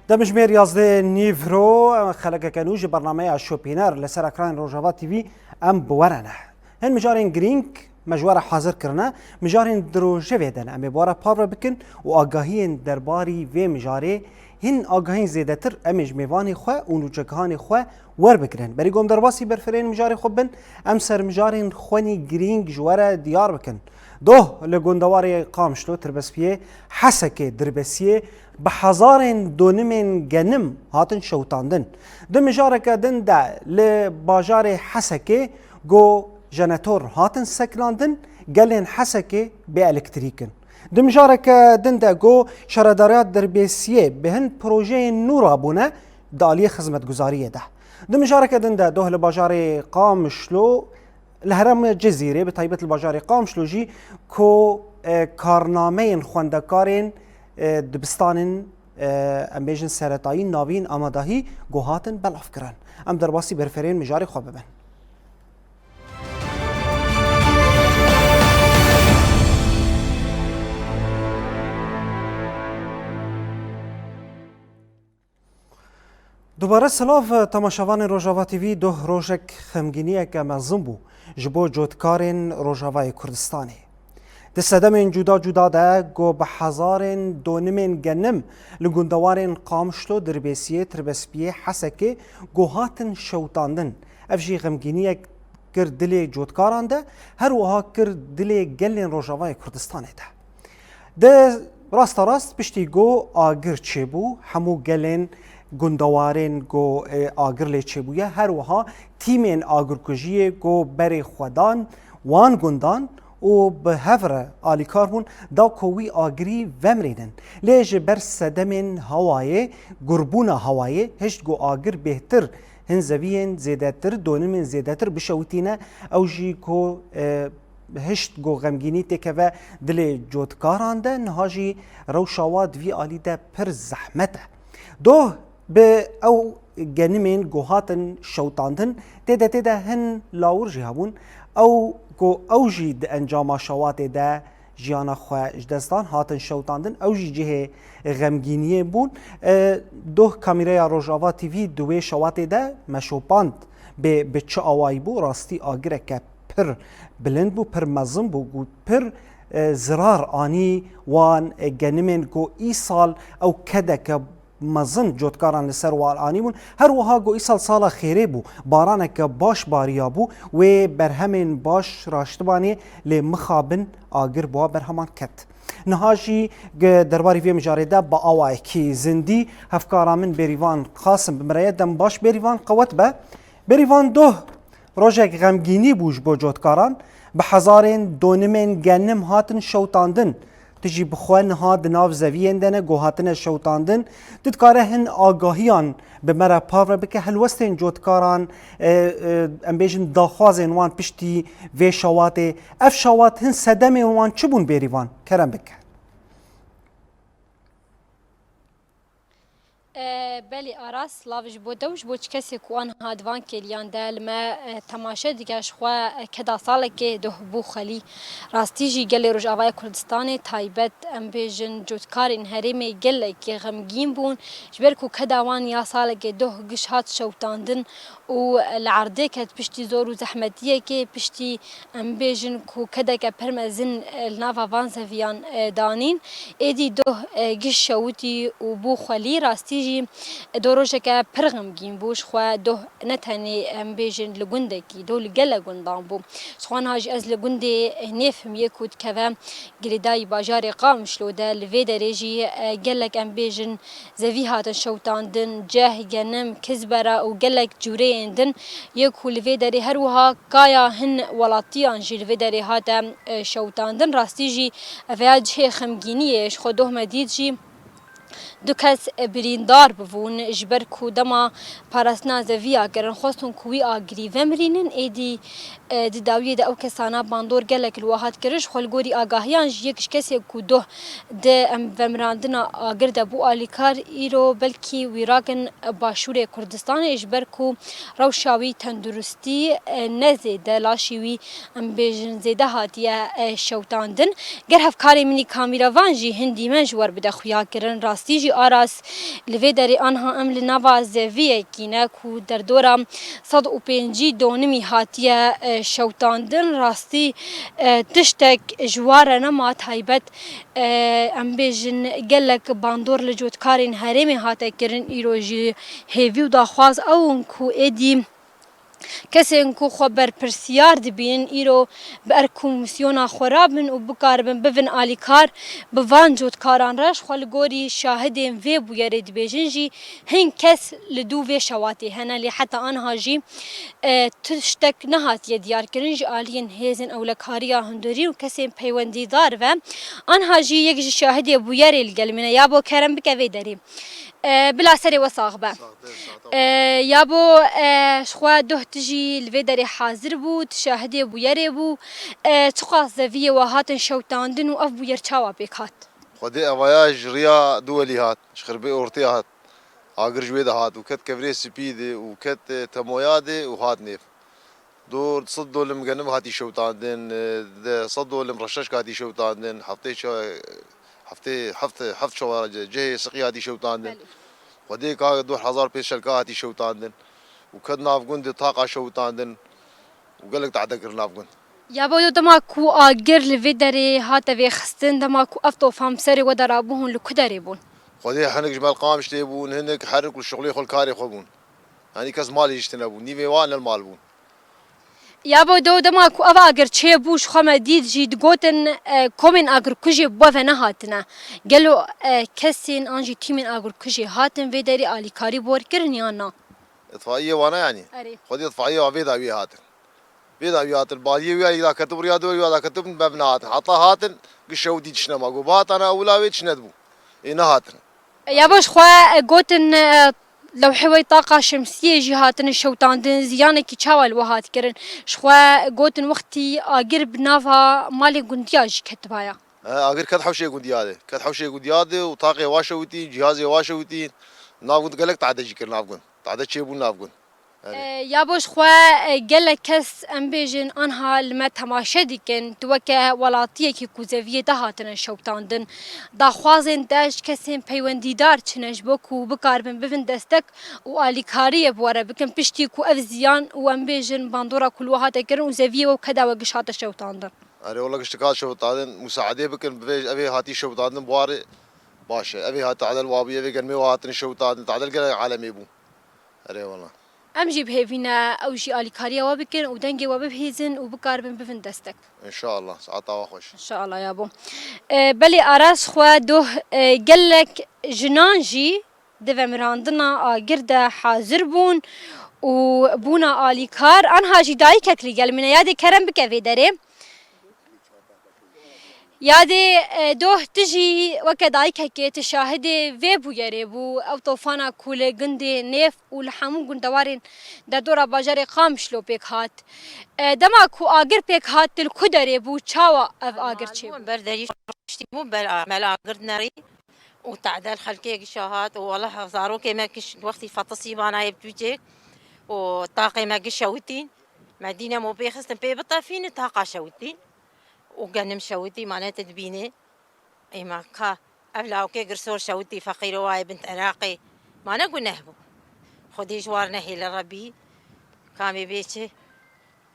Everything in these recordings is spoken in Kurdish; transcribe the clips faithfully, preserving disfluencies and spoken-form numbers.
Demjimêr yazdeh nîvro, xelekeke nû ji bernameya Şopîner li ser ekranên Rojava T V em bi we re ne. Hin mijarên girîng me ji we re hazir kirine. Mijarên di rojevê de ne. Em ê bi we re parve bikin û agahiyên derbarî vê mijarê, hin agahiyên zêdetir em ê ji mêvanê xwe û nûçegihanê xwe werbigirin. Berî ku em derbasî berfirehên mijarê xwe bin, em ser mijarên xwenî girîng ji we re diyar bikin. Doh li gundewarê Qamişlo, Tirbespiyê Hesekê, Dirbesiyê, bi hezarên donimên genim hatin şewitandin. Di mijareke din de li bajarê Hesekê ku jenetor hatin sekinandin, gelên Hesekê bê elektrîk in. Di mijareke din de ku şaredariya Dirbêsiyê bi hin projeyên nû rabûne, di aliyê xizmetguzariyê de. Di mijareke din de doh li bajarê Qamişlo, li herêma Cizîrê, bi taybet li bajarê Qamişlo jî ku, e, karnameyên xwendekarên, e, dibistanên, e, em bêjin seretayî, navîn, amadahî ku hatin belavkirin. Em derbasî berfirehên mijarê xwe bibin. Dubare silav, temaşevanên Rojava T V, doh rojek xemgîniyeke mezin bû ji bo cotkarên Rojavayê Kurdistanê. Di sedemên cuda cuda de ku bi hezarên donimên genim li gundewarên Qamişlo, Dirbêsiyê, Tirbespiyê, Hesekê ku hatin şewitandin. Ev jî xemgîniyek kir dilê cotkaran de, her wiha kir dilê gelên Rojavayê Kurdistanê de. Di rasta rast piştî ku agir çêbû, hemû gelên gundewarên ku, e, agir lê çêbûye, her wiha tîmên agirkujiyê ku berê xwe dan wan gundan û bi hev re alîkar bûn, da ku wî agirî vemirînin. Lê ji ber sedemên hewayê, gurbûna hewayê, hişt ku agir bêhtir hin zeviyên zêdetir, donimên zêdetir bişewitîne, ew jî ku, e, hişt ku xemgînî têkeve dilê cotkaran de, niha jî rewşa wa di vî alî de pir zehmet e. Doh bi ew genimên ku hatin şewitandin, tê de, tê de hin lawir jî hebûn, ew ku ew jî di encama şewatê de jiyana xwe ji dest dan, hatin şewitandin, ew jî cihê xemgîniyê bûn. E, doh kamîreya Rojava T V di wê şewatê de me şopand bê bi çi awayî bû, rastî agireke pir bilind bû, pir mezin bû, ku pir, e, zirar anî wan, e, genimên ku îsal ew kedeke mezin cotkaran li ser wan anîbûn. Her wiha ku îsal sala xêrê bû, baraneke baş bariyabû, wê berhemên baş raştibanê, lê mixabin agir bi wan berheman ket. Niha jî ge-, derbarî vê mijarê de bi awayekî zindî hevkara min Bêrîvan Qasim bi min re ye. Dem baş Bêrîvan, qewet be. Bêrîvan, doh rojek xemgînî bû ji bo cotkaran. Bi hezarên donimên genim hatin şewitandin. Tu jî bi xwe niha di nav zeviyên de ne ku hatine şewitandin. Tu dikare hin agahiyan bi me re parve bike, helwestên cotkaran, e, e, em bêjin daxwazên wan piştî vê şewatê. Ev şewat hin sedemên wan çi bûn, Bêrîvan? Kerem bike. E, belê Aras, lav ji bo te û ji bo çi kesê ku aniha di van kêliyan de li me, e, temaşe dike, ji xwe, e, keda salekê doh bû xwelî. Rastî jî gelê Rojavayê Kurdistanê taybet, em bêjin, cotkarên herêmê gelekî xemgîn bûn, ji ber ku keda wan ya salekê doh giş hat şewitandin û li erdê ket piştî zor û zehmetiyekê, piştî em bêjin ku kedeke pir mezin, e, li nava van zeviyan, e, danîn. Êdî doh, e, giş şewitî û bû xwelî. Rastî jî, e, doh rojeke pir xemgîn bû. Ji xwe doh ne tenê, em bêjin, li gundekî, doh li gelek gundan bû. Ji xwe niha jî ez li gundê, e, Nêfimiyê ku dikeve girêdayî bajarê Qamişlo de, li vê derê jî, e, gelek, em bêjin, zevî hatin şewitandin, ceh, genim, kizbera û gelek cûreyên din yê ku li vê derê, her wiha kaya hin welatiyan jî li vê derê hate, e, şewitandin. Rastî jî ev ya cihê xemgînî ye. Ji xwe doh me dît jî Du kes birîndar bibûn, ji ber ku dema parastina zeviya kirin, xwestin ku wî agirî vemirînin, êdî, e, di dawiyê de ew kesana bandor gelek li we hat kirin. Ji xwe li gorî agahiyan jî yek ji kesên ku doh di em vemirandina agir de bû alîkar, îro belkî wî rakin Başûrê Kurdistanê, ji ber ku rewşa wî tenduristî, e, ne zêde, laşî wî, em bêjin, zêde hatiye, e, şewtandin. Ger hevkarê min î kamîrevan jî hin dîmen ji we re bide xuyakirin. Rastî jî Aras, li vê derê anha em li nava zeviyekî ne ku derdora sed û pêncî donimî hatiye, e, şewtandin. Rastî, e, tiştek ji wa re nema taybet, e, em bêjin, gelek bandor li cotkarên herêmê hate kirin. Îro jî hêvî û daxwaz ew in ku êdî kesên ku xwe berpirsiyar dibînin, îro bi er komîsyona xwe rabin û bikaribin bivin alîkar bi van cotkaran re. Ji xwe li gorî şahidên vê bûyerê dibêjin jî, hin kes li dû vê şewatê hene, lê heta anha jî, e, tiştek nehatiye diyarkirin ji aliyên hêzên ewlekariya hundirîn û kesên peywendîdar ve. Anha jî yek ji şahidê bûyerê li gel min e. Yabo, kerem bike vê derê. E, bila serê we sax be. Saxtir, saxtir. E, yabo, e, ji xwe doh tu jî li vê derê hazir bû, tu şahidê bûyerê bû. E, çiqas zeviyê we hatin şewtandin û ev bûyer çawa pêk hat? Xwedê evaya ji riya Duwelî hat, ji Xirbê Ortê hat. Agir ji wê de hat û ket kevirê spî de û ket, e, temoya de û hat nêv. Dor sed dolim genim hatî şewtandin, e, de sed dolim reşeşk hatî şewtandin, heftê çe-, heftê, heft, heft çewar ce-, cihê siqî hatî şewtandin. Belê. Xwedê ka du hezar pênc şelka hatî şewtandin. Û ket nav gund de taqa şewtandin û gelek tade kir nav gund. Yabo, dema ku agir li vê derê hate vêxistin, dema ku ev tofan bi serê we de rabû, hûn li ku derê bûn? Xwedê hinek ji me li Qamişlê bûn, hinek her ku şixulê xwe li karê xwe bûn. Yanî kes malê jî tune bû. Nîvê wan ne li mal bûn. Yabo, do dema ku ev agir çêbû, ji xwe me dît jî digotin, e, komên agirkujê bi we ve nehatine. Gelo, e, kesên an jî tîmên agirkujê hatin vê derê alîkarî bi we re kirin yan na? Îtfaiyê wana yanî? Erê. Xwedê îtfaiyê wa vê dawiyê hatin. Vê dawiyê hatin. Baliyê wî ya da ketibû, riya dor wî ya da ketibûn, bev nehatin. Heta hatin, gi şewitî tişt nema. Got, bihatana ewila wê tişt nedibû. Ê nehatin. E, ya baş xwe, e, gotin, e, lewhê wê taqa şemsiyê jî hatine şewtandin, ziyanekî çawa li we hat kirin? Ji xwe gotin wextî agir bi nava malê gundiya jî ketibaya. E, agir ket hewşê gundiya de. Ket hewşê gundiya de û taqê wa şewitî, cihazê wa şewitî. Nav gund gelek tade jî kir nav gund. Tade çêbûn nav gund. Erê. E, ya bo ji xwe, e, gelek kes, em bêjin, anha li me temaşe dikin, tu weke welatiyekî ku zeviyê te hatine şewtandin, daxwazên te ji kesên peywendîdar çi ne, ji bo ku bikaribin bivin destek û alîkariyê bi we re bikin, piştî ku ev ziyan û, em bêjin, bandora ku li we hate kirin û zeviyê we û keda we giş hate şewtandin? Erê, wela giştika şewtandin, musaedê bikin, bi vê, evê hatî şewtandin, bi warê baş e. Evê hat tadel wabû, evê gelmê wa hatin şewtandin, tadel gelek alemê bû. Erê wela. Em jî bi hêvî ne ew jî alîkariya we bikin û dengê we bibihîzin û bikaribin bivin destek. Înşallah, saeta we xweş. Înşallah ya bo. E, belê Aras xwe doh, e, gelek jinan jî di vemirandina agir de hazir bûn û bûna alîkar. Anha jî dayikek li gel min e. Yadê kerem bike vê derê. Yadê, e, doh tu jî weke dayikekê tu şahidê vê bûyerê bû, ew tofana ku li gundê Nêf û li hemû gundewarên derdora bajarê Qamişlo pêk hat. E, dema ku agir pêk hat, tu li ku derê bû, çawa ev agir çêbû? Ber derî piştî bû, ber a-, mel agir dinerî û tadel xelkê gişa hat û wela zarokê me giş wextî fetisî banayê bi tûçek û taqê me giş şewitîn. Me dîne mobê xistin pê bitefînin, taqa şewitîn û genim şewitî, mane tu dibînî. Ê ma ka ev lawkê girsor şewitî feqîro wayê bin teraqê, mane guneh bû. Xwedê ji war nehêle Rebî, kamê bê çi?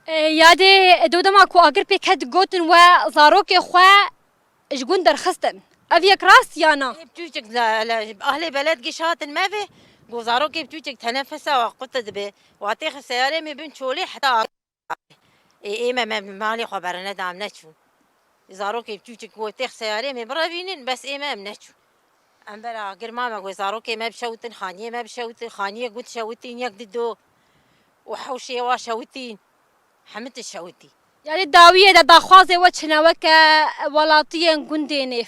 E, yadê, e, do dema ku agir pê ket gotin we zarokê xwe ji gund derxistin. Ev yek rast ya na? Ê biçûçik le-, le-, ahlê beled giş hatin me vê, got zarokê biçûçik tenefesa wa qut dibe. Wa têxe seyarê me bin çolê heta Ê, ê me, me malê xwe berine da em neçûn. Zarokê çûçik ku têx seyarê me birevînin, bes ê me em neçûn. Em bera girma me got, zarokê me bişewtin, xaniyê me bişewtin, xaniyê gund şewitîn, yek di do û hewşê wa şewitîn. Hemî tişt şewitî. Yanî dawiyê de daxwazê we çi ne weke welatiyên gundê Nêf?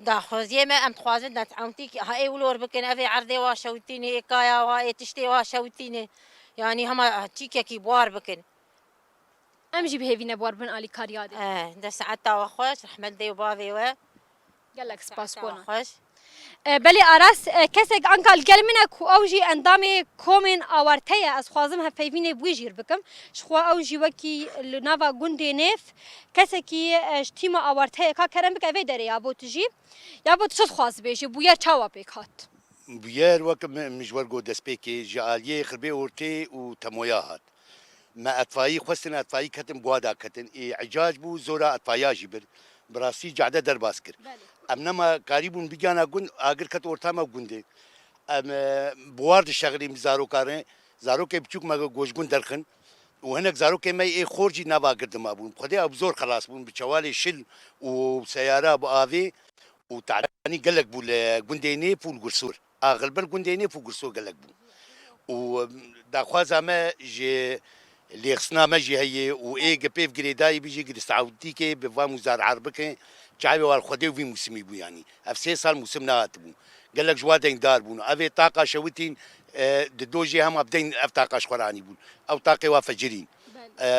Daxwaziyê me, em dixwazin netewtîk ha ê wilor bikin, ev ê erdê wa şewitînê, ê kaya wa, ê tiştê wa şewitînê. Yanî hema çîkekî bi war bikin. Em jî bi hêvî ne bi war bin alîkariya dê. Eh, de saeta we xweş, rehmet dê û bavê we. Gelek spas bona. Xweş. E, belê Aras, e, kesek anka li gel min e ku ew jî endamê komên awarte ye, ez xwazim hevpeyvînê bi wî jî bikim. Ji xwe ew jî wekî li nava gundê Nêf kesekî, e, ji tîma awarte ye. Ka kerem bike vê derê ya bo tu jî. Ya bo tu çi dixwazî bêjî, bûyer çawa pêk hat? Bûyer wek min, min ji wer got destpêkê ji aliyê Xirbê Ortê û Temoya hat. Me etfayî xwestin, etfayî ketin, bi wa da ketin. Ê ecac bû, zora etfaya jî bir. Bi rastî cade derbas kir. Belê. Em nema karîbûn bigihana gund, agir ket orta me gundê. Em, e, bi war dişexilîn bi zarokan re. Zarokê biçûk me go ji gund derxin. Û hinek zarokê me ê xor jî nava agir dima bûn. Xwedê ew bi zor xelas bûn, bi çewalê şil û seyara bi avê û te'danî gelek bû li gundê Nêf û li Gursor. Axil ber gundê Nêf û Gursor gelek bû. Û, em, daxwaza me ji lêxistina me jî heye û ê gi pêv girêdayî bijî gi destewtîkê bi van muzar'ar bikin. Çavê war Xwedê û vî mûsimî bû yanî. Ev sê sal mûsim nehatibû. Gelek ji wa deyndar bûn. Ev ê taqa şewitîn, e, di dojê hema bi deyn ev taqa ji xwe ranî bûn. Ew taqê wa fecirîn. Belê. E,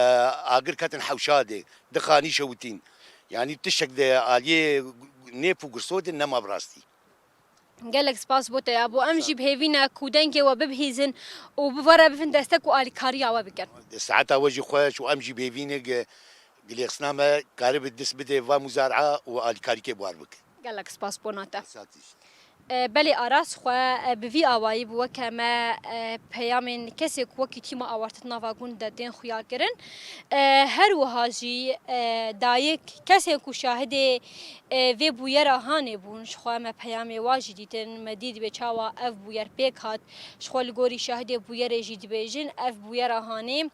agir ketin hewşa de. Di xanî şewitîn. Yanî tiştek de aliyê Nêf û Gursor de nema bi rastî. Gelek spas bo te ya. Bo em jî bi hêvî ne ku dengê we bibihîzin û bi we re bibin destek û alîkariya we bikin. Saeta we jî xweş û em jî bi hêvî ne gi, gi lêxistina me karibe dest bide va muzar'a û alîkarîkê bi war bike. Gelek spas bona te. Satiş. E, belê Aras xwe, e, bi vî awayî bi weke me, e, peyamên kesê ku wekî tîma awarte di nava gund de tên xuya kirin. E, her wiha jî, e, dayik, kesên ku şahidê, e, vê bûyera hanê bûn, ji xwe me peyamê wa jî dîtin, me dî dibê çawa ev bûyer pêk hat. Ji xwe li gorî şahidê bûyerê jî dibêjin, ev bûyera hanê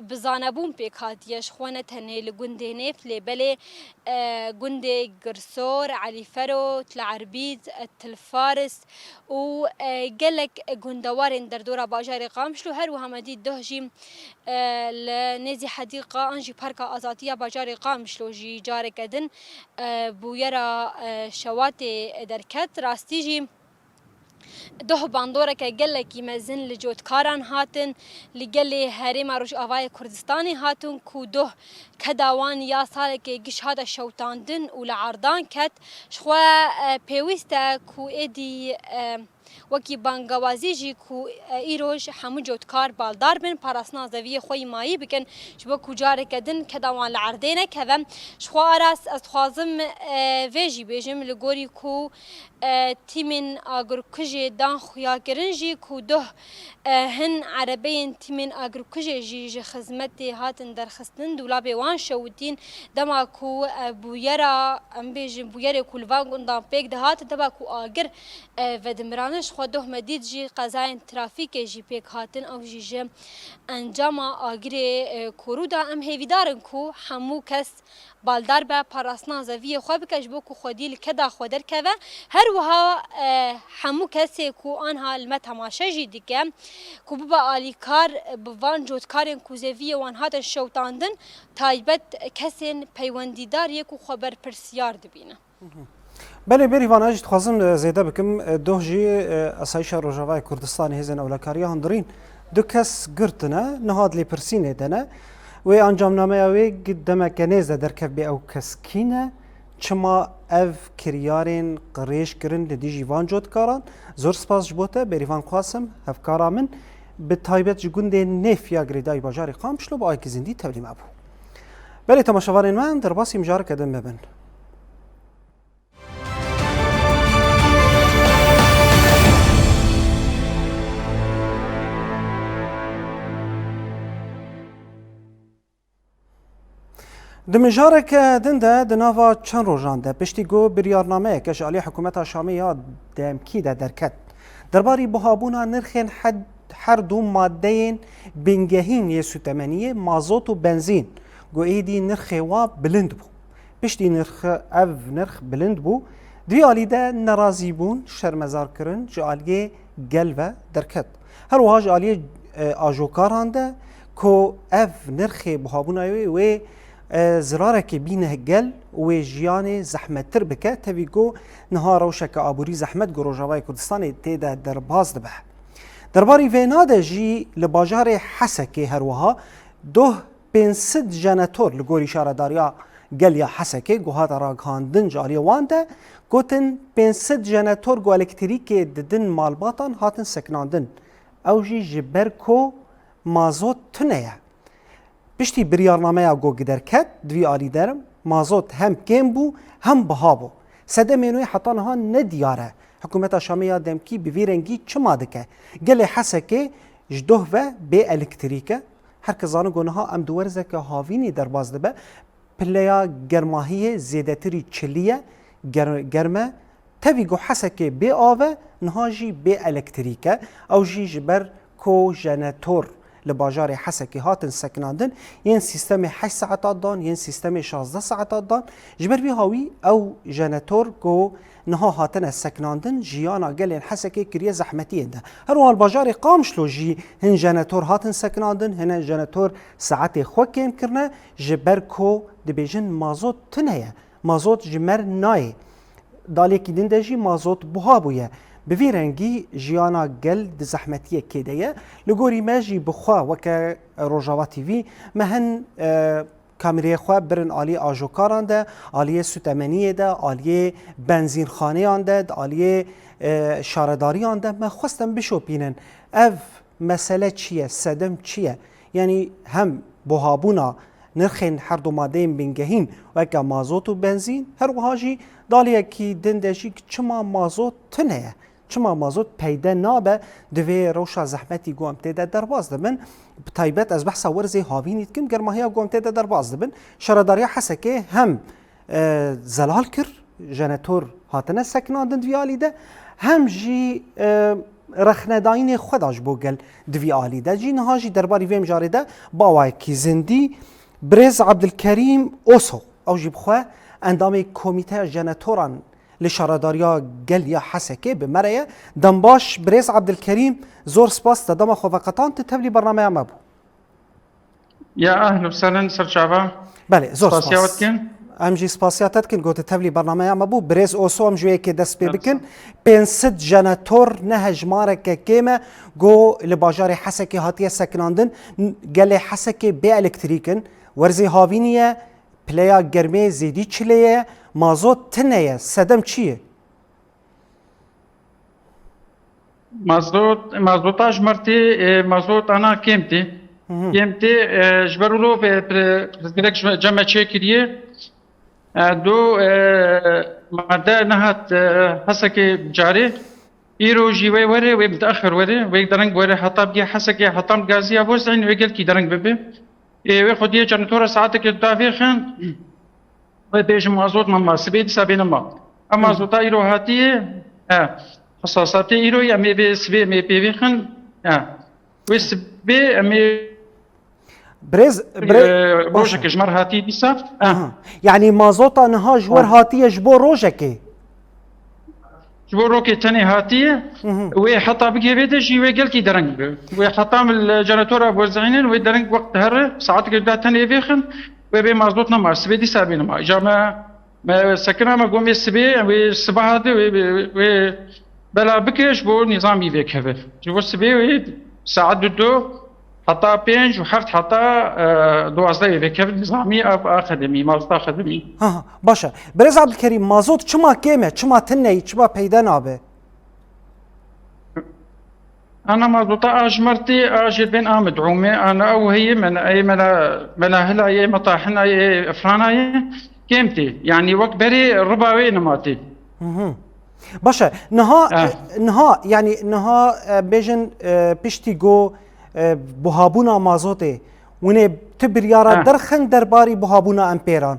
bi zanebûn pêk hatiye. Ji xwe ne tenê li gundê Nêf lê belê, e, gundê Girsor, Elîfero, Til Erbîz, e, Til Faris û, e, gelek gundewarên derdora bajarê Qamişlo. Her wiha me dî doh jî, e, li nêzî Hedîqa an jî Parka Azadiya bajarê Qamişlo jî careke din, e, bûyera, e, şewatê derket. Rastî jî doh bandoreke gelekî mezin li cotkaran hatin, li gelê Herêma Rojavayê Kurdistanê hatin ku doh keda wan ya salekê giş hate şewitandin û li erdan ket. Ji xwe, e, pêwîst e ku êdî, e, wekî bangewazî jî ku, e, îroj hemû cotkar baldar bin, parastina zeviyê xwe yî mayî bikin, ji bo ku careke din keda wan li erdê nekeve. Ji xwe Aras ez dixwazim, e, vê jî bêjim, li gorî ku, e, tîmên agirkujê dan xuyakirin jî ku doh, e, hin erebeyên tîmên agirkujê jî ji xizmetê hatin derxistin, dûlabê wan şewitîn, dema ku, e, bûyera, em bêjin bûyerê ku li van gundan pêk dihat, dema ku agir, e, vedimiranê, ji xwe doh me dît jî qezayên trafîkê jî pêk hatin, ew jî ji encama agirê, e, korû da. Em hêvîdar in ku hemû kes baldar be, parastina zeviyê xwe bike, ji bo ku xwedî li keda xwe derkeve. Her wiha, e, hemû kesê ku anha li me temaşe jî dike, ku bibe alîkar, e, bi van cotkarên ku zeviyê wan hatin şewitandin, taybet kesên peywendîdar yê ku xwe berpirsiyar dibîne. Belê, Bêrîvan, ez jî dixwazim, e, zêde bikim. E, doh jî, e, Asayîşa Rojavayê Kurdistanê hêzên ewlekariya hundirîn du kes girtine, niha di lêpirsînê de ne. Wê encamnameya wê gi-, demeke nêz de derkevbê, ew kes kî ne? Çima ev kiryarên qirêj kirin li dijî van cotkaran? Zor spas ji bo te, Bêrîvan Qasim, hevkara min, bi taybet ji gundê Nêf ya girêdayî bajarê Qamişlo bi ayekî zindî tevlî me bû. Belê temaşevanên me, em derbasî mijareke din bibin. Di mijareke din de, di nava çend rojan de, piştî ku biryarnameyeke ji alî hikûmeta Şamê ya demkî de derket, derbarî buhabûna nirxên hed-, her du madeyên bingehîn yê sûtemeniyê, mazot û benzîn, ku êdî nirxê wa bilind bû. Piştî nirx, ev nirx bilind bû. Di vî alî de nerazîbûn, şermezarkirin ji aliyê gel ve derket. Her wiha ji aliyê, e, ajokaran de ku ev nirxê buhabûna wê, wê, e, zirarekê bîne gel û wê jiyanê zehmettir bike, tevî ku niha rewşeke aborî zehmet ku Rojavayê Kurdistanê tê de derbas dibe. Derbarî vêna de jî li bajarê Hesekê her wiha doh pênc sed jenetor li gorî şaredariya gel ya Hesekê ku hate ragihandin ji aliyê wan de, gotin pênc sed jenetor ku elektrîkê didin malbatan hatin sekinandin. Ew jî ji ber ku mazot tune ye. Piştî biryarnameya ku giderket, di vî alî de mazot hem kêm bû, hem biha bû. Sedemên wê heta niha ne diyar e. Hikûmeta Şamê ya demkî bi vî rengî çima dike? Gelê Hesekê ji doh ve bê elektrîk e. Her kes zane ku niha em di werzeke havînî derbas dibe. Pileya germahiyê zêdetirî çilî ye, ger-, germ e. Tevî ku Hesekê bê av e, niha jî bê elektrîk e. Ew jî ji ber ku jenetor li bajarê Hesekê hatin sekinandin, yên sîstemê heşt saeta dan, yên sîstemê şazdeh saeta dan. Ji ber vî hawî ew jenetor ku niha hatine sekinandin, jiyana gelên Hesekê kiriye zehmetiyên de. Her wiha li bajarê Qamişlo jî hin jenetor hatin sekinandin, hine jenetor saetê xwe kêm kirine, ji ber ku dibêjin mazot tune ye. Mazot ji mer nayê. Daliyekî din de jî mazot buha bûye. Bi vî rengî jiyana gel di zehmetiyekê de ye. Li gorî me jî bi xwe weke Rojava T V me hin, e, kamereyê xwe birin aliyê ajokaran de, aliyê sutemeniyê de, aliyê benzînxaneyan de, di aliyê, e, şaredariyan de me xwestin bişopînin. Ev mesele çi ye? Sedem çi ye? Yanî hem buhabûna nirxên her du madeyên bingehîn weke mazot û benzîn, her wiha jî daliyekî din de jî çima mazot tune ye? Çima mazot peyde nabe di vê rewşa zehmetî ku em tê de derbas dibin? Bi taybet ez behsa werzê havînî dikim, germahiya ku em tê de derbas dibin. Şaredariya Hesekê hem, e, zelal kir, jenetor hatine sekinandin di vî alî de, hem jî, e, rexnedayînê xwe da ji bo gel di vî alî de. Jî niha jî derbarî vê mijarê de bawayekî zindî, birêz Abdilkerîm Oso, ew jî bi xwe endamê Komîteya Jenetoran li Şaredariya Gel ya Hesekê bi me re ye. Dembaş birêz Abdilkerîm, zor spas te dema xwe veqetand, tu tevlî bernameya me bû. Ya, ehlen û sehlen, ser çava. Belê, zor Spasiya spas. we dikin. Em jî spasiya te dikin, ku tu tevlî bernameya me bû. Birêz Oso, em ji wê yekê dest pê Ya, bikin. sağ ol. Pênc sed jenetor ne hejmareke kêm e, ku li bajarê Hesekê hatiye sekinandin. N-, gelê Hesekê bê elektrîk in. Werzê havînî ye, pileya germê zêdî çilê ye, mazot tine ye. Sedem çi ye? Mazot, mazota ji mer tê, e, mazot ana kêm tê. Hı hı. Kêm tê, e, ji ber wilo pe-, pe-, pirsgirêk ji me, cem me çêkiriye. E, do, e, madde nehat, e, Hesekê carê. Îro jî wê were, wê miteexir were, wê dereng were heta bigê Hesekê, heta gaziya Bozîn, wê gelkî dereng bibe. Ê, wê xwediyê jenetora saetekê da vêxin. Wê bêjin mazot mema, sibê dîsa bêne ma. Ev Hı. mazota îro hatiye, he, hesasatê îro ye, em ê vê sibê em ê pê vêxin, he. Wê sibê em ê, Birêz, e, birê-, rojekê baş e. ji me re hatiye dîsa, he. Aha. Yanî mazota niha ji wer Ha. hatiye ji bo rojekê? Ji bo rokê tenê hatiye, Hı hı. wê heta bigê vê de jî wê gelkî dereng be. Wê heta min li jenetora Bozînin, wê dereng wext here, saetekê da tenê vêxin, wê bê mazot nema, sibê dîsa bê nema. Îca me, me sekina me gomê sibê, wê sibaha de, wê, wê, wê bela bike ji bo nîzamî vêkeve. Ji bo sibê wê saet du do, Heta pênc û heft heta, e, duwazdehê vêkevin nizamî ev a xedimî, mazota xedimî. Ha, ha, baş e. Birêz Abdulkerîm, mazot çima kêm e, çima tune ye, çima peyde nabe? Ana mazota a ji mer tê, a jê bên a mid'ûm e, ana ew heye, mena, ê mena, menahila ye, metahina ye, efrana ye, kêm tê. Yanî wek berê riba wê nema tê. Hı hı. Baş e. Niha, Eh. niha, yanî niha, e, bêjin, e, piştî ku, e, buhabûna mazotê, hûn ê tu biryara Eh. derxin derbarî buhabûna empêran?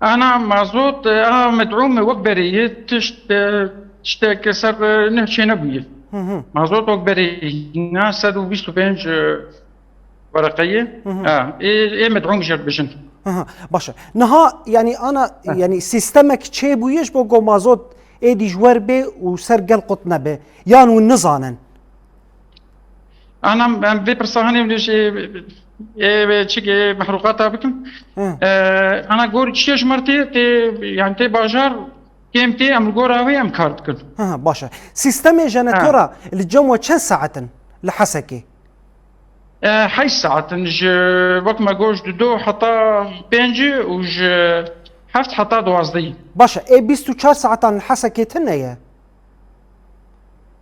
Ana mazot, e, a med'ûm e wek berê ye, tişt, e, tiştek ser, e, neh çênebûye. Hı hı. Mazot wek berê ye, na sed û bîst û pênc, e, wereqeyê. Hı hı. Ha, ê, ê med'ûm jê re dibêjin. Hı hı. Baş e. Niha, yanî ana, Heh. yanî sîstemek çêbûye ji bo ku mazot êdî ji wer bê û ser gel qut nebe. Yan hûn nizanin? Ana em vê pirsa hanê, e, Ê, çi, ê, mehrûqata bikim. Hı. E, ana gor çiye ji mer tê, tê, yani tê bajar, kêm tê, em li gora wê em kar dikin. Hı hı, baş e. Sîstemê jenetora Ha. li cem we çend saet in li Hesekê? E, heşt saet in, ji, wek me got, ji du heta pênc û ji heft heta duwazdeh. Baş e. Ê bîst û çar saetan li Hesekê tune ye?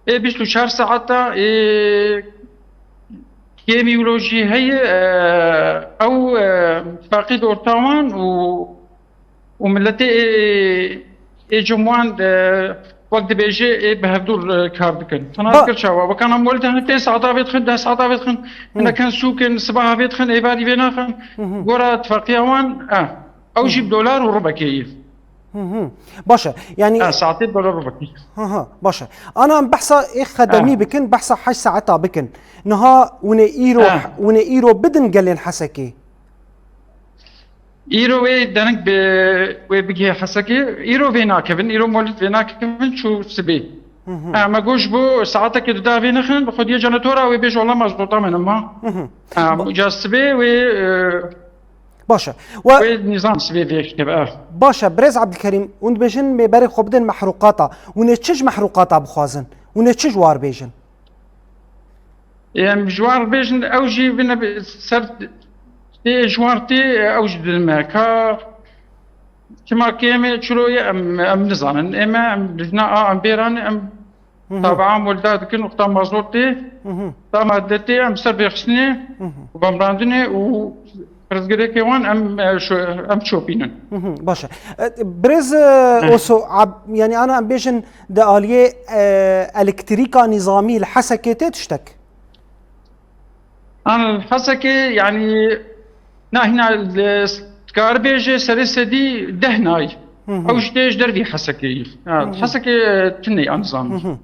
Ê bîst û çar saeta, ê, kêmî wilo jî heye, e, ew, e, îtifaqî di orta wan û, û miletê ê, ê cem wan, e, wek dibêje ê bi hevdû, e, kar dikin. Tena Ba- dikir çawa? Wekana mol de hin pênc saeta vê dixin, deh saeta vê dixin, Hı. hinek hin sûk in, sibaha vê dixin, êvarî vê naxin. Hı hı. Gora îtifaqiya wan, e, ew jî Hı. bi dolar û ribekê ye. Hı hı. Baş e. Yani Ha, saetê dolar ribekê. Hı hı, baş e. Ana em behsa ê xedemî Ha. bikin, behsa heşt saeta bikin. Niha hûn ê îro, Ha. hûn ê îro bidin gelên Hesekê? Îro wê dereng bi, wê bigihê Hesekê. Îro vê nakevin, îro molît vê nakevin çû sibê. Hı hı. Ha, me got ji bo saetekê di davê nexin, bi xwediyê jenetora wê bêje wela mazota min ma. Hı hı. Ha, Ba- ca sibê wê, e, Baş e. We wê nîzam sibê vê keve, ev. Baş e, Birêz Ebdilkerîm, hûn dibêjin mêberê xwe bidin mehrûqata. Hûn ê çi ji mehrûqata bixwazin? Hûn ê çi ji war bêjin? Em ji wan bêjin, ew jî bine bi-, ser tê ji wan tê, ew jî didin me. Ka çima kêm e, çiro ye, em, em nizanin. Ê me, em dijna a, em bêran, em Hı hı. tabian welda dikin, wexta mazot tê, Hı hı. ta madde tê, em ser bêxistinê Hı hı. û bemrandinê û pirsgirêkê wan em, e, şo-, em çopînin. Hı hı, baş e. E, Birêz, e, Hı. Oso, ab-, yani ana em bêjin di aliyê, e, elektrîka nîzamî li Hesekê tê tiştek? An Hesekê, yani, na hîna, e, dikar bêje serê sedî deh nayî. Hı hı. Ew ji tê ji dervî Hesekê yî. Ha, Hı hı. Hesekê, e, tune an nizam. Hı hı.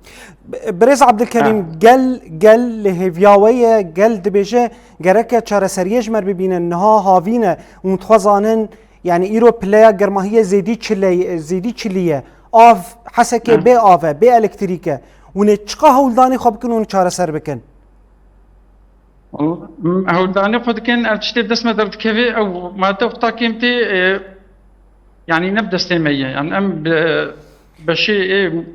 B-, Birêz Abdulkerîm, Ha. gel, gel li hêviya we ye, gel dibêje, gereke çareseriyê ji me bibînin, niha havîn e, hûn dixwe zanin, yani îro pileya germahiyê zêdî çile-, zêdî çilî ye. Av, Hesekê Ha. bê av e, bê elektrîk e. Hûn ê çiqa hewldanê xwe bikin, hûn çareser bikin? Wala, m-, hewldanê xwe dikin, ev tiştê bi dest me derdikeve, ew madde wexta kêm tê, e, yani ne bi destê me ye. Yani em bi, beşê ê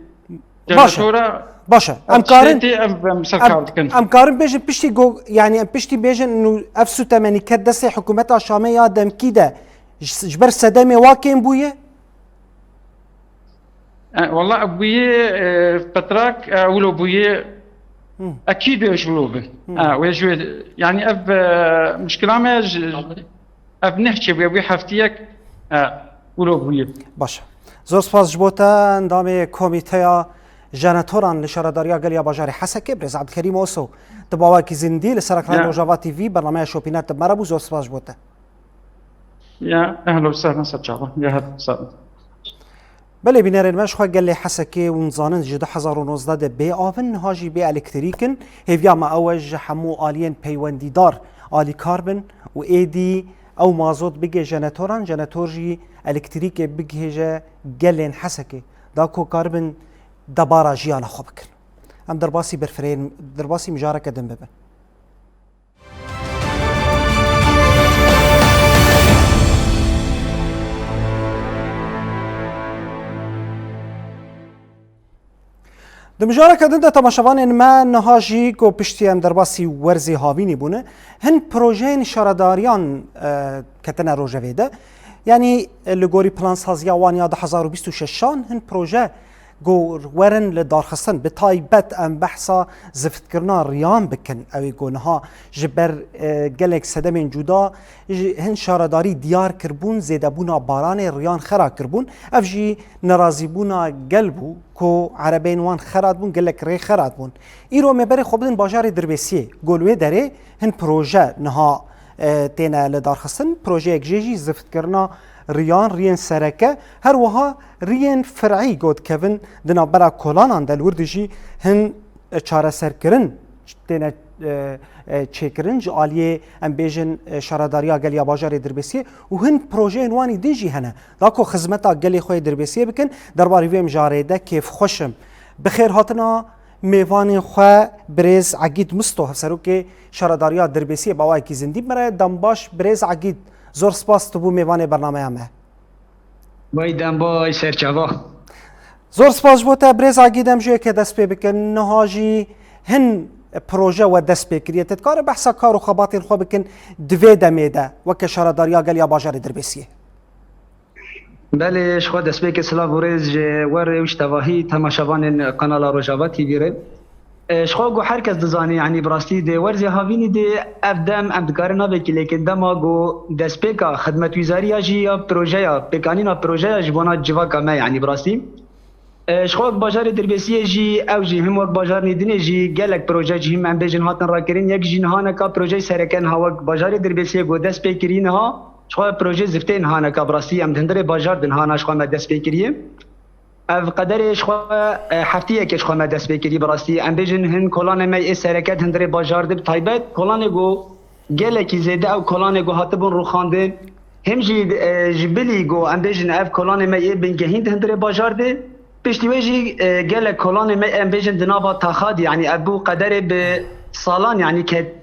Baş e. jenatora Baş e. Em ev tiştê karin, tê, ev em ser em, kar dikin. em karin bêjin piştî go-, yani em piştî bêjin nû ev sûtemenî ket destê hikûmeta Şamê ya demkî de ji, ji ber sedemê wa kêm bûye? E, wala bûye, e, petrak, e, wilo bûye, Hı. ekîd wê ji wilo bi. Hı. E, wê ji wê, yani ev, e, muşkila me ji, ev nehçe bûye, bûye heftiyek, e, wilo bûye. Baş e. Zor spas ji bo te, endamê Komîteya Jenetoran li Şaredariya Gel ya Bajarê Hesekê, Birêz Abdulkerîm Oso. Tu bi awakî zindî li ser ekranê Ya. Rojava T V, bernameya Şopîner tu bi me re bû, zor spas ji bo te. Ya, ehlen we sehlen, ser çava. Ya, her sağ olun. Belê bînerên me, ji xwe gelê Hesekê hûn zanin ji du hezar û nozdeh de bê av in, niha jî bê elektrîk in. Hêviya me ew e ji hemû aliyên peywendîdar alîkar bin û êdî ew mazot bigihê jenetoran, jenetor jî elektrîkê bigihêje gelên Hesekê, da ku karibin debara jiyana xwe bikin. Em derbasî berfireyên, derbasî mijareke din bibin. Di mijareke din de temaşevanên me niha jî ku piştî em derbasî werzê havînî bûne, hin projeyên şaredariyan, e, ketine rojevê de. Yanî, e, li gorî plansaziya wan ya du hezar û bîst û şeşan hin proje ku werin li darxistin, bi taybet em behsa ziftkirina riyan bikin. Ew ê ku niha ji ber, e, gelek sedemên cuda ji hin şaredarî diyar kirbûn, zêdebûna baranê riyan xera kirbûn. Ev jî nerazîbûna gel bû ku erebeyên wan xera dibûn, gelek rê xera dibûn. Îro me berê xwe bidin bajarê Dirbêsiyê. Ku li wê derê hin proje niha, e, têne li darxistin. Projeyek jê jî ziftkirina riyan, riyên sereke, her wiha riyên fer'î got kevin di navbera kolanan de li wir dijî hin, e, çareserkirin têne, e, e, çêkirin ji aliyê, em bêjin, e, Şaredariya Gel ya Bajarê Dirbêsiyê û hin projeyên wanî din jî hene. Da ku xizmeta gelê xwe yê Dirbêsiyê bikin, derbarî vê mijarê de kêfxweş im. Bi xêr hatina Mêvanên xwe birêz Egîd Misto, hevserokê Şaredariya Dirbêsiyê, bi awayekî zindî bi me re ye. Dembaş birêz Egîd, zor spas tu bû mêvanê bernameya me. Wey dembaş, serçava. Zor spas ji bo te birêz Egîd, em ji yekê dest pê bikin. Niha jî hin proje we dest pê kiriye. Te dikare behsa kar û xebatên xwe bikin di vê demê de weke Şaredariya Gel ya Bajarê Dirbêsiyê? Belê, ji xwe destpêkê silav û rêz ji we re û ji tevahî temaşevanên kanala Rojava T V re. E, ji xwe ku her kes dizane, yanî bi rastî di werzê havînî de ev dem em dikarin navekî lêkin dema ku destpêka xidmetwîzariya jî ya projeya, pêkanîna projeya ji bona civaka me, yanî bi rastî. E, ji xwe wek bajarê Dirbêsiyê jî, ew jî him wek bajarnî dinê jî gelek proje jî him em bêjin hatin rakirin. Yek jî niha neka projeyê sereke niha wek bajarê Dirbêsiyê ku dest pê kirî niha, ji xwe projeyê ziftê niha neka bi rastî em di hundirê bajar de niha na ji xwe me dest pê kiriye. Ev qederê ji xwe, e, heftiyekê ji xwe me dest pê kirî bi rastî. Em bêjin hin kolanê me yê sereke di hundirê bajar de bi taybet kolanê ku gelekî zêde ew kolanê ku hatibûn rûxandin. Him jî, e, ji bilî ku em bêjin ev kolanê me yê bingehîn di hundirê bajar de. Piştî wê jî, e, gelek kolanê me em bêjin di nava taxa de, yanî ev bû qederê bi salan, yanî ket.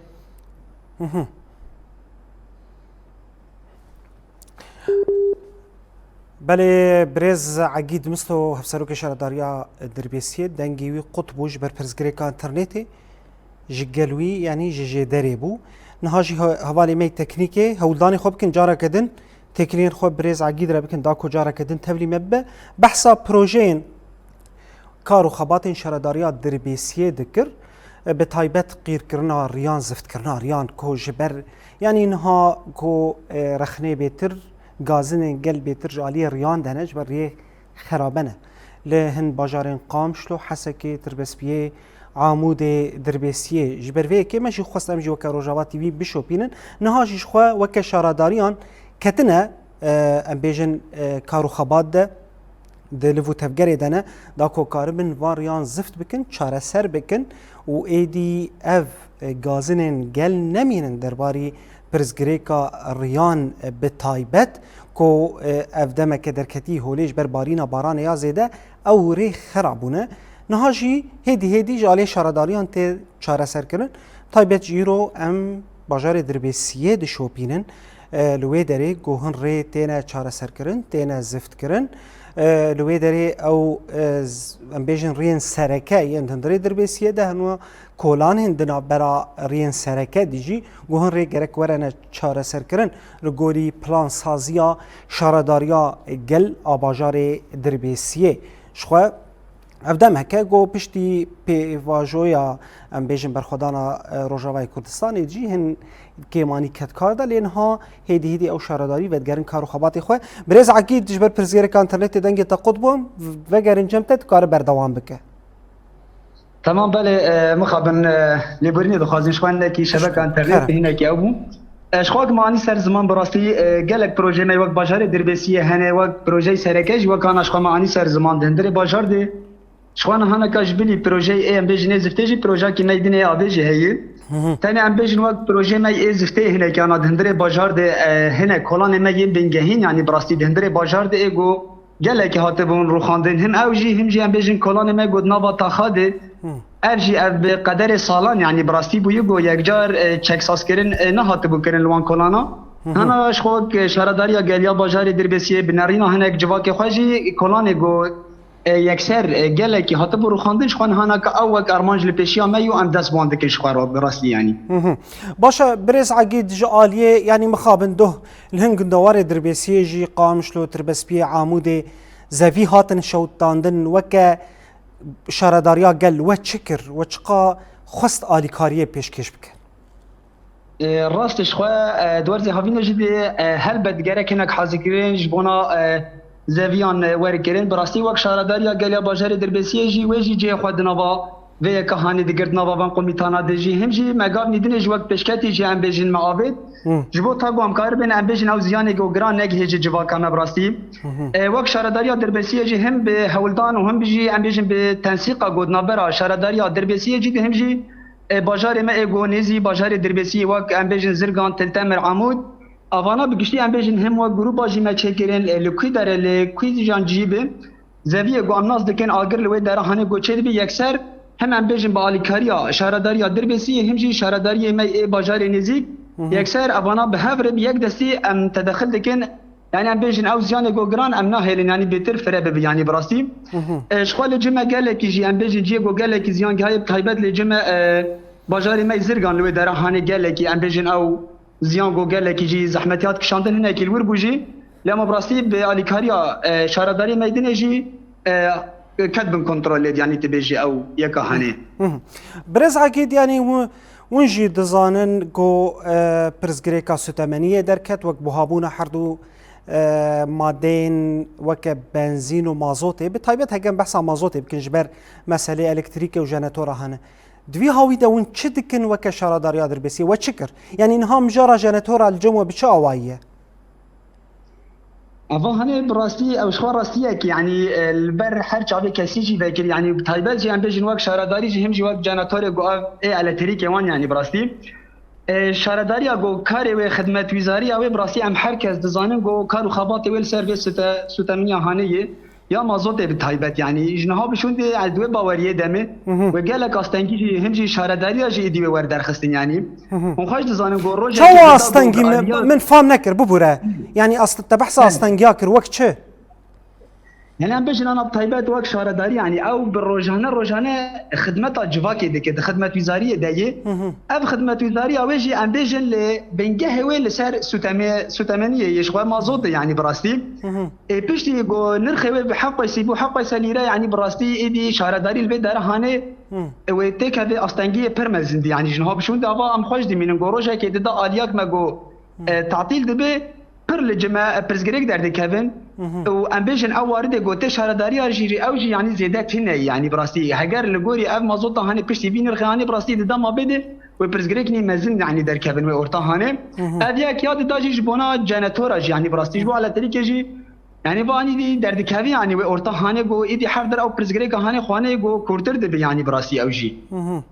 Belê, birêz Egîd Misto, hevserokê Şaredariya Dirbêsiyê, dengê wî qut bû ji ber pirsgirêka înternetê, ji gel wî, yanî ji jêderê bû. Niha jî he-, hevalê me yê teknîkê, hewldanê xwe bikin, careke din têkiliyên xwe birêz Egîd re bikin, da ku careke din tevlî me bibe. Behsa projeyên kar û xebatên Şaredariya Dirbêsiyê dikir, e, bi taybet qîrkirina riyan, ziftkirina riyan ku ji ber, yanî niha ku, e, rexnê bêtir, gazinên gel bêtir ji aliyê riyan de ne, ji ber riyê xerabe ne. Li hin bajarên Qamişlo, Hesekê, Tirbespiyê, Amûdê, Dirbêsiyê. Ji ber vê yekê me jî xwest em jî weke Rojava T V bişopînin. Niha jî ji xwe weke şaredariyan ketine, e, em bêjin, e, kar û xebat de, di liv û tevgerê de ne, da ku karibin van riyan zift bikin, çareser bikin û êdî ev, e, gazinên gel nemînin derbarî pirsgirêka riyan, e, bi taybet ku, e, ev demeke derketî holê ji ber barîna baranê ya zêde ew rê xera bûne. Niha jî hêdî hêdî ji alê şaredariyan tê çareserkirin. Taybet ji îro em bajarê Dirbêsiyê dişopînin. E, li wê derê ku hin rê têne çareserkirin, têne ziftkirin. E, li wê derê ew, e, z-, em bêjin riyên sereke yên di hundirê Dirbêsiyê de hene, kolanên di navbera riyên sereke de jî ku hin rê gerek werene çareserkirin li gorî plansaziya şaredariya gel a bajarê Dirbêsiyê. Ji xwe ev dem heke ku piştî pêvajoya, em bêjin, berxwedana, e, Rojavayê Kurdistanê jî hin kêmanî ket kar de, lê niha hêdî hêdî ew şaredarî vedigerin kar û xebatê xwe. Birêz Egîd, ji ber pirsgirêka înternetê dengê te qut bû, vegerin cem te, tu kare berdewam bike. Tamam, belê, e, mixabin, e, lêborînê dixwazin ji xwe hinekî şebeka înternetê hinekî ew bû. E, ji xwe wek me anî ser ziman bi rastî, e, gelek projeyê me wek bajarê Dirbêsiyê hene, wek projeyê sereke jî wek ana ji xwe me anî ser ziman di hundirê bajar de. Ji xwe niha neka ji bilî projeyê ê em bêjin ê ziftê jî, projeyekî me yê dinê avê jî heye. Tenê em bêjin wek projeyê me ê ziftê hinekî ana di hundirê bajar de, e, hinek kolanê me yên bingehîn, yanî bi rastî di hundirê bajar de ê ku gelekî hatibûn rûxandin. Him ew jî, him jî em bêjin kolanê me ku di nava taxa de. Ev jî ev bi qederê salan, yanî bi rastî bûye ku yekcar, e, çeksazkirin, e, nehatibû kirin li wan kolana. Hana ji xwe wek şaredariya gel ya bajarê Dirbêsiyê bi nerîna hinek civakê xwe jî kolanê ku, e, yekser, e, gelekî hatibû rûxandin, ji xwe niha neka ew wek armanc li pêşiya me yo, em dest bi wan dikin ji xwe ra-, bi rastî, yanî. Baş e, birêz Egîd, ji aliyê, yanî mixabin doh li hin gundewarê Dirbêsiyê jî, Qamişlo, Tirbespiyê, Amûdê, zevî hatin şewitandin, weke şaredariya gel we çi kir? We çiqa xwest alîkariyê pêşkêş bike? E, rast ji xwe, e, di werzê havînê jî de, e, helbet gerek hinek hazirkirin ji bona, e, zeviyan, e, werkirin. Bi rastî wek şaredariya gel ya bajarê Dirbêsiyê jî, wê jî cihê xwe di nava vê yeka hanê digirt, nava van komîtana de jî. Him jî me gav nîdinê jî wek pêşketî jî em bêjin me avêt. Ji bo ta ku em karibin em bêjin ew ziyanê ku giran negihê ji civaka me bi rastî. E, wek şaredariya Dirbêsiyê jî him bi hewldan û him jî em bêjin bi tensîqa ku di navbera şaredariya Dirbêsiyê jî de him jî, e, bajarê me ê ku nêzî bajarê Dirbêsiyê wek em bêjin Zirgan, Til Temir, Amûd. Avana bi giştî em bêjin him wek grûpa jî me çêkirin, e, li kwî derê, li kwî jan cihî bi. Zeviyê ku em nas dikin agir li wê dera hanê ku çêdibî yekser Hem em bêjin bi alîkariya şaredariya Dirbêsiyê, hem jî şaredariyê me ê bajarê nêzîk, yekser evana bi hev re bi yek destî em tedexil dikin. Yani em bêjin ew ziyanê ku giran em nahêlin, yani bêtir fire bibi, yani bi rastî. E, ji xwe li cime gelekî jî em bêjin ciyê ku gelekî ziyan gihaye, bi taybet li cime, e, bajarê me Zirgan li wê dera hanê gelekî em bêjin ew ziyan ku gelekî jî zehmetiyat kişandin hinekî li wir bû jî. Lê ma bi rastî bi alîkariya, e, şaredarî meydinê jî, e, ket bin kontrolê, yanî tu bêjî ew yeka hanê. Hı hı. Birêz Egîd, yanî hû-, hûn jî dizanin ku, e, pirsgirêka sutemeniyê derket wek buhabûna herdu, e, madeyên weke benzîn û mazotê, bi taybet heke em behsa mazotê bikin ji ber meselê elektrîkê û jenetora hene. Di vî hawî de hûn çi dikin weke şaredariya Dirbêsiyê? We çi kir? Yanî niha mijara jenetora li cem we bi çi awayî ye? Eva hene bi rastî, ew ji xwe rastiyek, yanî, e, li ber her çavê kesî jî vekir, yanî bi taybet jî em bêjin wek şaredarî jî, him jî wek jenetorê ku ev ê elektrîkê wan, yanî bi rastî. E, şaredariya ku karê wê, xidmetwîzariya wê, bi rastî em her kes dizanin ku kar û xebatê wê li ser vê sute-, suteminiya hanê ye. Ya mazotê bi taybet, yanî ji niha bi şûn dê ez di wê baweriyê de me. Hı hı. Wê gelek astengî jî, him jî şaredariya jî êdî wê werderxistin, yanî. Hı hı. Hûn xweş dizanin ku rojekê Çawa dida astengî ku min, aliya min fam nekir, bibûre. Hı. Yanî ast-, te behsa Hı. astengiya kir, wek çi? Yani em bêjin ana bi taybet wek şaredarî, yanî ew bi rojane rojane xidmeta civakê dike, di xidmetwîzariyê de yê. Hı hı. Ev xidmetwîzariya wê jî em bêjin li bingehê wê li ser sutemê-, sutemeniyê yê ji xwe mazotê, yanî bi rastî. Hı hı. Ê piştî ku nirxê wê bi heft peysî bû, heft peysa lîre, yanî bi rastî êdî şaredarî li vê dera hanê, Hı. ê wê têkeve astengiyê pir mezin dî. Yanî ji niha bi şûn de ava em xweş dimînin ku rojekê dida aliyak me ku, Hı. e, tatîl dibe, pir li cime, e, pirsgirêk derdikevin. Hı hı. Û em bêjin ew waridê ku tê şaredariya jî, ew jî yanî zêde tune ye. Yanî bi rastî heger li gorî ev mazota hanê piştî vî nirxê hanê bi rastî di dema bê de wê pirsgirêkî mezin yanî derkevin wê orta hanê. Hı hı. Ev yek ya dida jî ji bona jenetora jî, yanî bi rastî ji bo elektrîkê jî Yanî vanî dî derdikevî, yanî wê orta hanê ku êdî her der ew pirsgirêka hanê xwanê ku kûrtir dibe, yanî bi rastî ew jî. Hı hı.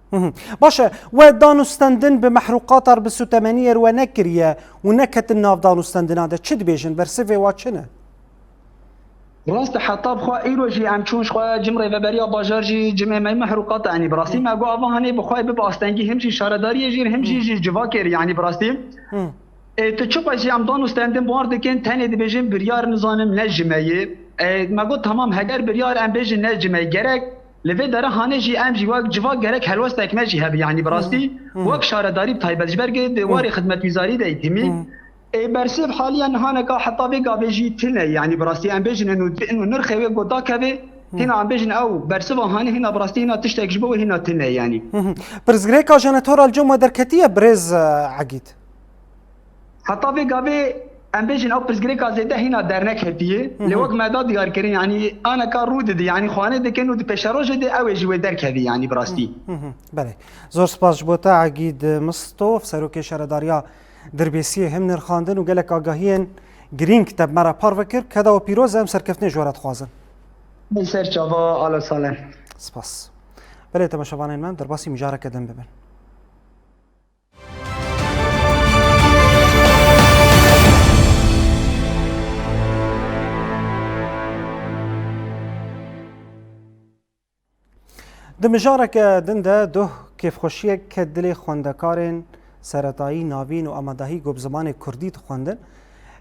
Hı hı. Baş e, we danûstendin bi mehrûqatar bi sutemeniyê re we nekiriye û neketin nav danûstendina de. Çi dibêjin? Bersivê wa çi ne? Rast e, heta bi xwe îro jî em çûn ji xwe cim rêveberiya bajar jî cimê me mehrûqat e, yanî bi rastî Hı. me got ava hanê bi xwe bibe astengî him jî şaredariyê jî, him jî Hı. jî civakê re, yanî bi rastî. Hı. E, tu çi qasî em dan û stendin bar dikin, tenê dibêjin biryar nizanim ne ji me yê. E, me got tamam, heger biryar em bêjin ne ji me gerek, li vê dere hanê jî em jî wek civak gerek helwestek me jî hebe, yanî bi rastî Hı, hı. wek şaredarî bi taybet ji ber ku di Hı. warê xidmetwîzarî de yî timî. Hı. E, bersiv haliya nihaneka heta vê gavê jî tune, yanî bi rastî em bêjin inu, inu nirxê wê ku dakeve, Hı. hîna em bêjin ew bersiva hanê hîna bi rastî hîna tiştek ji bo wê hîna tune, yanî. Hı hı. Pirsgirêka jenetora li cem we derketiye birêz, e, Egîd? Heta vê gavê em bêjin ew pirsgirêka zêde hîna derneketiye. Hı hı. Lê wek me da diyar kirin, yanî aneka rû didi, yanî xwanê dikin û di pêşerojê de ew ê ji wê derkevî, yanî bi rastî. Hı hı. Belê. Zor spas ji bo te Egîd Mistof, Serokê Şaredariya Dirbêsiyê him nirxandin û gelek agahiyên girîng te bi me re parve kir. Keda we pîroz e, em serkeftinê ji we re dixwazin. Min ser çava, ala salen. Spas. Belê temaşevanên me, derbasî mijareke din bibin. Di mijareke din de doh kêfxweşiyek ket dilê xwendekarên seretayî navîn û amadahî ku bi zimanê kurdî dixwendin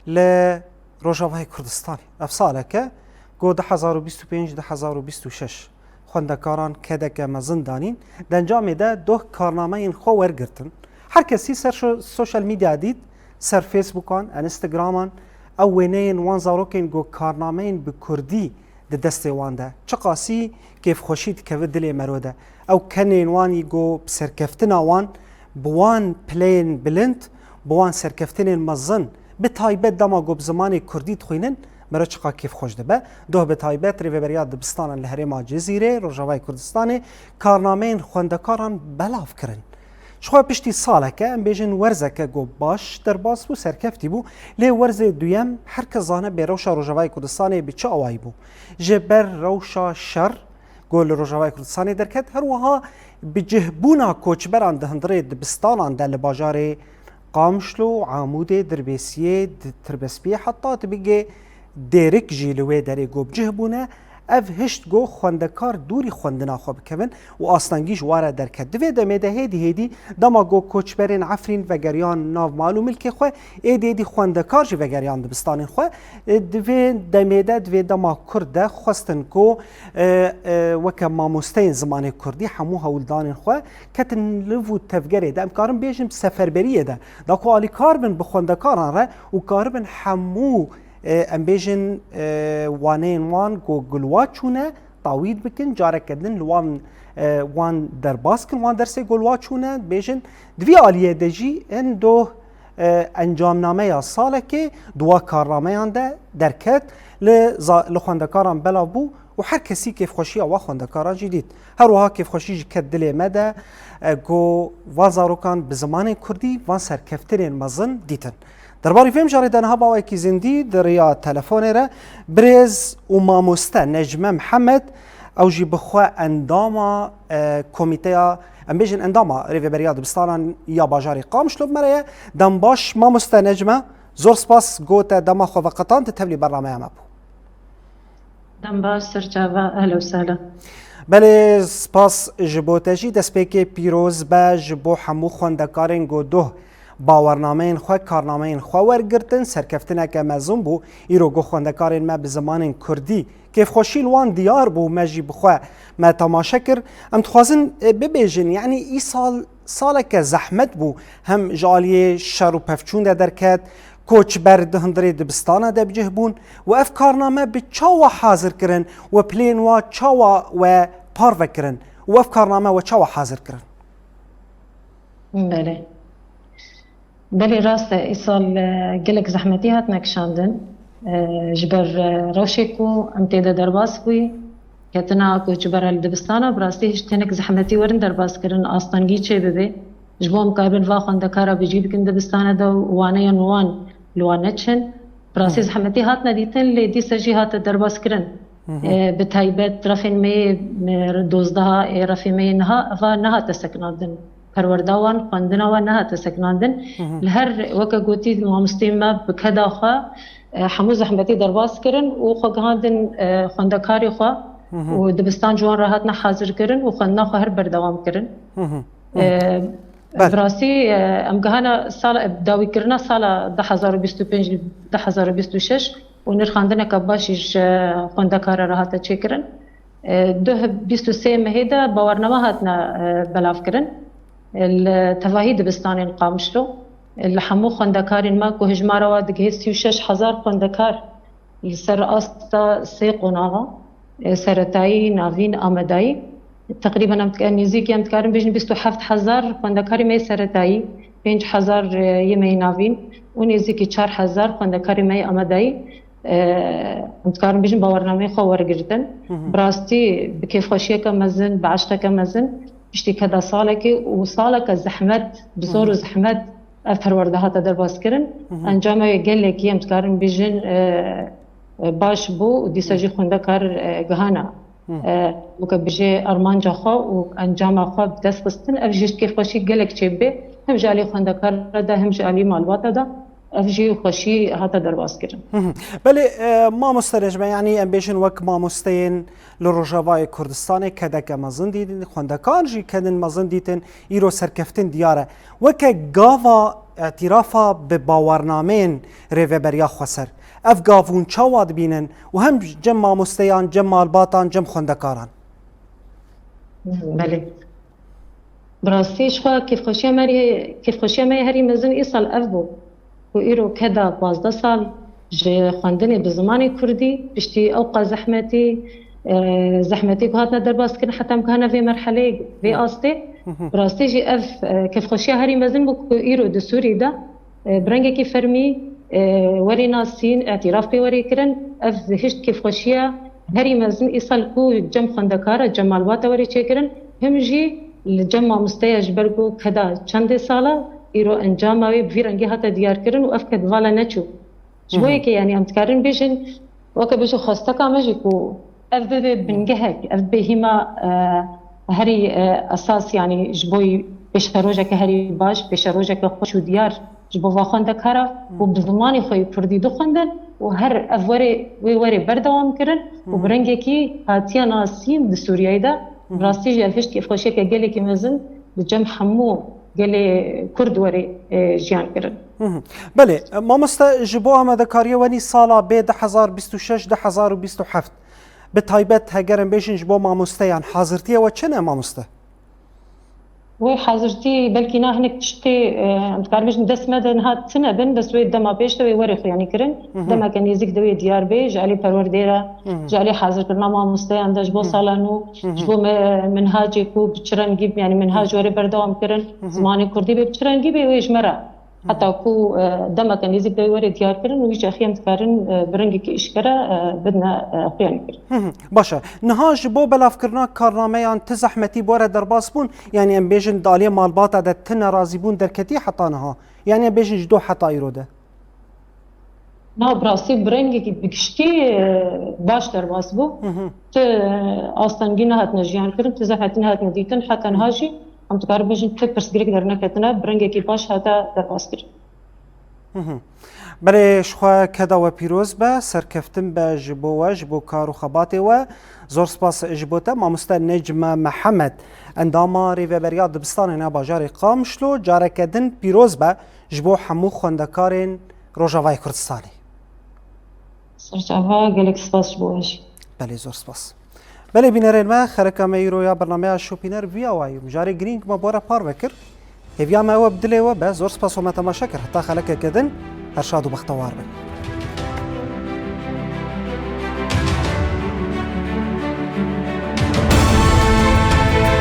li Rojavayê Kurdistanê. Ev saleke ku du hezar û bîst û pênc, du hezar û bîst û şeş xwendekaran kedeke mezin danîn. Di encamê de doh karnameyên xwe wergirtin. Her kesî ser şo-, sosyal medya dît, ser Facebookan, Instagraman, ew wêneyên wan zarokên ku karnameyên bi kurdî di destê wan de. Çiqasî kêfxweşî dikeve dilê mero de. Ew kenên wan î ku bi serkeftina wan, bi wan pileyên bilind, bi wan serkeftinên mezin, bi taybet dema ku bi zimanê kurdî dixwînin, mero çiqa kêfxweş dibe. Doh bi taybet Rêveberiya Dibistanan li herêma Cizîrê, Rojavayê Kurdistanê, karnameyên xwendekaran belav kirin. Ji xwe piştî saleke, em bêjin werzeke ku baş derbas bû, serkeftî bû, lê werzê duyem her kes zane bê rewşa Rojavayê Kurdistanê bi çi awayî bû. Ji ber rewşa şer ku li Rojavayê Kurdistanê derket, her wiha bi cihbûna koçberan di hundirê dibistanan de li bajarê Qamişlo, Amûdê, Dirbêsiyê, di Tirbespiyê heta dibigê Dêrik jî li wê derê ku bi cih bûne, Ev hişt ku xwendekar dûrî xwendina xwe bikevin û astengî ji wan re derket. Di vê demê de hêdî hêdî dema ku koçberên Efrîn vegeriyan nav mal û milkê xwe, êdî êdî xwendekar jî vegeriyan dibistanên xwe. E, di vê demê de, di vê dema kurt de xwestin ku, e, e, weke mamosteyên zimanê kurdî hemû hewldanên xwe ketin liv û tevgerê de, em karin bêjin seferberiyê de, da ku alîkar bin bi xwendekaran re û karibin hemû, e, em bêjin, e, waneyên wan ku, ku li wa çûne, tawîd bikin, careke din li wan, e, wan derbas kin, wan dersê ku li wa çûne, bêjin. Di vî aliyê de jî hin doh, e, encamnameya salekê di wa karnameyan de derket, li za-, li xwendekaran belav bû û her kesî kêfxweşiya wa xwendekaran jî dît. Her wiha kêfxweşî jî ket dilê me de, e, ku van zarokan bi zimanên kurdî van serkeftinên mezin dîtin. Derbarî vê mijarê de niha bi awayekî zindî di riya telefonê re birêz û mamoste Necme Mihemed, ew jî bi xwe endama, e, komîteya, em bêjin endama Rêveberiya Dibistanan ya bajarê Qamişlo bi me re ye. Dem baş mamoste Necme, zor spas ku te dema xwe veqetand, tu tevlî bernameya me bû. Dem baş, ser çava, ehla û sehla. Belê, spas ji bo te jî. Destpêkê pîroz be ji bo hemû xwendekarên ku doh bawernameyên xwe, karnameyên xwe wergirtin. Serkeftineke mezin bû. Îro ku xwendekarên me bi zimanên kurdî kêfxweşî li wan diyar bû, me jî bi xwe me temaşe kir. Em dixwazin, e, bibêjin, yanî îsal saleke zehmet bû, hem ji aliyê şer û pevçûn de derket, koçber di hundirê dibistana de bi cih bûn û ev karname bi çawa hazir kirin û pilên wa çawa we parve kirin û ev karname we çawa hazir kirin? Belê. Belê rast e, îsal, e, gelek zehmetî hatine kişandin. E, ji ber, e, rewşê ku em tê de derbas bûyî, ketina ku ji ber li dibistana, bi rastî hiş tenik zehmetî werin derbas kirin, astengî çê bibe. Ji bo em karibin va xwendekara bi cî bikin dibistana de û waneyên wan li wan neçin. Bi rastî Hı. zehmetî hatine dîtin, lê dîsa jî hate derbas kirin. Hı hı. E, bi taybet refên me yê, e, dozdeha, e, refê me yê niha, eva nehate sekinandin. Perwerda wan, xwendina wan nehate sekinandin. Hı hı. Li her, weke gotî, mamosteyên me bi keda xwe, e, hemû zehmetî derbas kirin û xwe gihandin, e, xwendekarê xwe Hı hı. û dibistan ji wan re hatine hazir kirin û xwendina xwe her berdewam kirin. Hı hı. Hı hı. E, Belê. Bi rastî, e, em gihana sala, dawîkirina sala du hezar û bîst û pênc, du hezar û bîst û şeş û nirxandineke baş jî ji xwendekara re hate çêkirin. E, duh bîst û sê mehê de bawername hatine, e, belavkirin. E, li tevahî dibistanên Qamişlo, e, li hemû xwendekarên me ku hijmara wa digihê sî û şeş hezar xwendekar li ser asta sê qonaxa, e, seretayî, navîn, amedayî. Teqrîben em dike-, nêzîkî em dikarin bêjin bîst û heft hezar xwendekarê me yê seretayî, pênc hezar, e, yê me yê navîn û nêzîkî çar hezar xwendekarê me yê amedayî, e, em dikarin bêjin bawernameyê xwe wergirtin. Hı hı. Bi rastî bi kêfxweşiyeke mezin, bi eşqeke mezin, piştî keda salekê û saleke zehmet, bi zor û Hı hı. zehmet ev perwerde hate derbas kirin. Hı hı. Encama wê gelekî em dikarin bêjin, e, e, baş bû û dîsa Hı. jî xwendekar, e, gihana. Hı. E, weke bijê armanca xwe û encama xwe bi dest xistin, ev jî kêfxweşî gelek çêbibe, hem ji alî xwendekara de, hem ji alî malbata de. Ev jî xweşî hate derbas kirin. Hı hı. Belê, e, mamoste Necme, yanî em bêjin wek mamosteyên li Rojavayê Kurdistanê kedeke mezin dîtin, xwendekar jî kedin mezin dîtin, îro serkeftin diyar e. Weke gava îtîrafa bi bawernameyên Rêveberiya Xweser, ev gav hûn çawa dibînin û hem cem mamosteyan, cem malbatan, cem xwendekaran? Belê. Bi rastî ji xwe kêfxweşiya me rê-, kêfxweşiya me yê herî mezin îsal ev bû ku îro keda pazdeh sal ji xwendinê bi zimanê kurdî, piştî ewqa zehmetî, e, zehmetî ku hatine derbas kirin heta em gihane vê merheleyê, vê Hı. astê. Hı hı. Bi rastî jî ev, e, kêfxweşiya herî mezin bû ku îro di Sûrî de, e, bi rengekî fermî, e, werê nasîn, îtîraf pê werê kirin. Ev hişt kêfxweşiya herî mezin îsal ku cem xwendekara, cem malbata werê çêkirin, him jî li cem mamosteya ji ber ku keda çendê sala îro encama wê bi vî rengî hate diyarkirin û ev ked vala neçû. Ji Hı bo hı. yekê, yanî em dikarin bêjin, weke bêjin xwesteka me jî ku ev bibe bingehek, ev bibe hîma, e, herî, e, esas, yanî ji bo pêşerojeke herî baş, pêşerojeke xweş û diyar ji bo va xwendekara ku bi zimanê xwe yê kurdî dixwendin, û her ev werê wê werê berdewam kirin û bi rengekî hatiye nasîn di Sûriyeyê de. Bi rastî jî ev hişt kêfxweşiyeke gelekî mezin di cem hemû gelê Kurd werê, e, jiyan kirin. Belê, mamoste, ji bo amadekariya wenî sala bê du hezar bîst û şeş, du hezar û bîst û heft, bi taybet heger em bêjin ji bo mamosteyan hazirtiye we çi ne, mamoste? Wê hazirtî belkî na hinek tiştê, e, em dikarin bêjin dest me de niha tune bin, bes wê dema pêş de wê werê xuyanî kirin. Demeke nêzîk de wê diyar bê, ji alî perwerdêra, ji alî hazirkirina mamosteyan de ji bo sala nû, ji bo me, minhacê ku bi çi rengî, yanî minhac were berdewam kirin, zimanê kurdî bê bi çi rengî bê, wê ji me re. Heta ku, e, demeke nêzîk de wê were diyar kirin û wî çaxî em dikarin, e, bi rengekî eşkere, e, bidine, e, xuyanî kirin. Baş e. Niha ji bo belavkirina karnameyan ti zehmetî bi we re derbas bûn? Yanî em bêjin di aliyê malbata de ti nerazîbûn derketî heta niha? Yanî em bêjin ji do heta îro de? Na, bi rastî bi rengekî bi giştî, e, baş derbas bû. Ti, e, astengî nehatine jiyan kirin, ti zehmetî nehatine dîtin. Heta niha jî em dikarin bêjin ti pirsgirêk derneketine, bi rengekî baş hate derbas kirin. Belê, ji xwe keda we pîroz be, serkeftin be ji bo we, ji bo kar û xebatê we. Zor spas ji bo te, mamoste Necme Mihemed, endama Rêveberiya Dibistanê ne bajarê Qamişlo, careke din pîroz be ji bo hemû xwendekarên Rojavayê Kurdistanê. Serçava, gelek spas ji bo we jî. Belê, zor spas. Belê bînerên me, xereka me îro ya bernameya Şopîner viya wayî, mijarê girîng me bora parve kir. Hêviya me ew e bi dilê we be, zor spas we me temaşe kir. Heta xelekeke din, her şad û bextewar bin.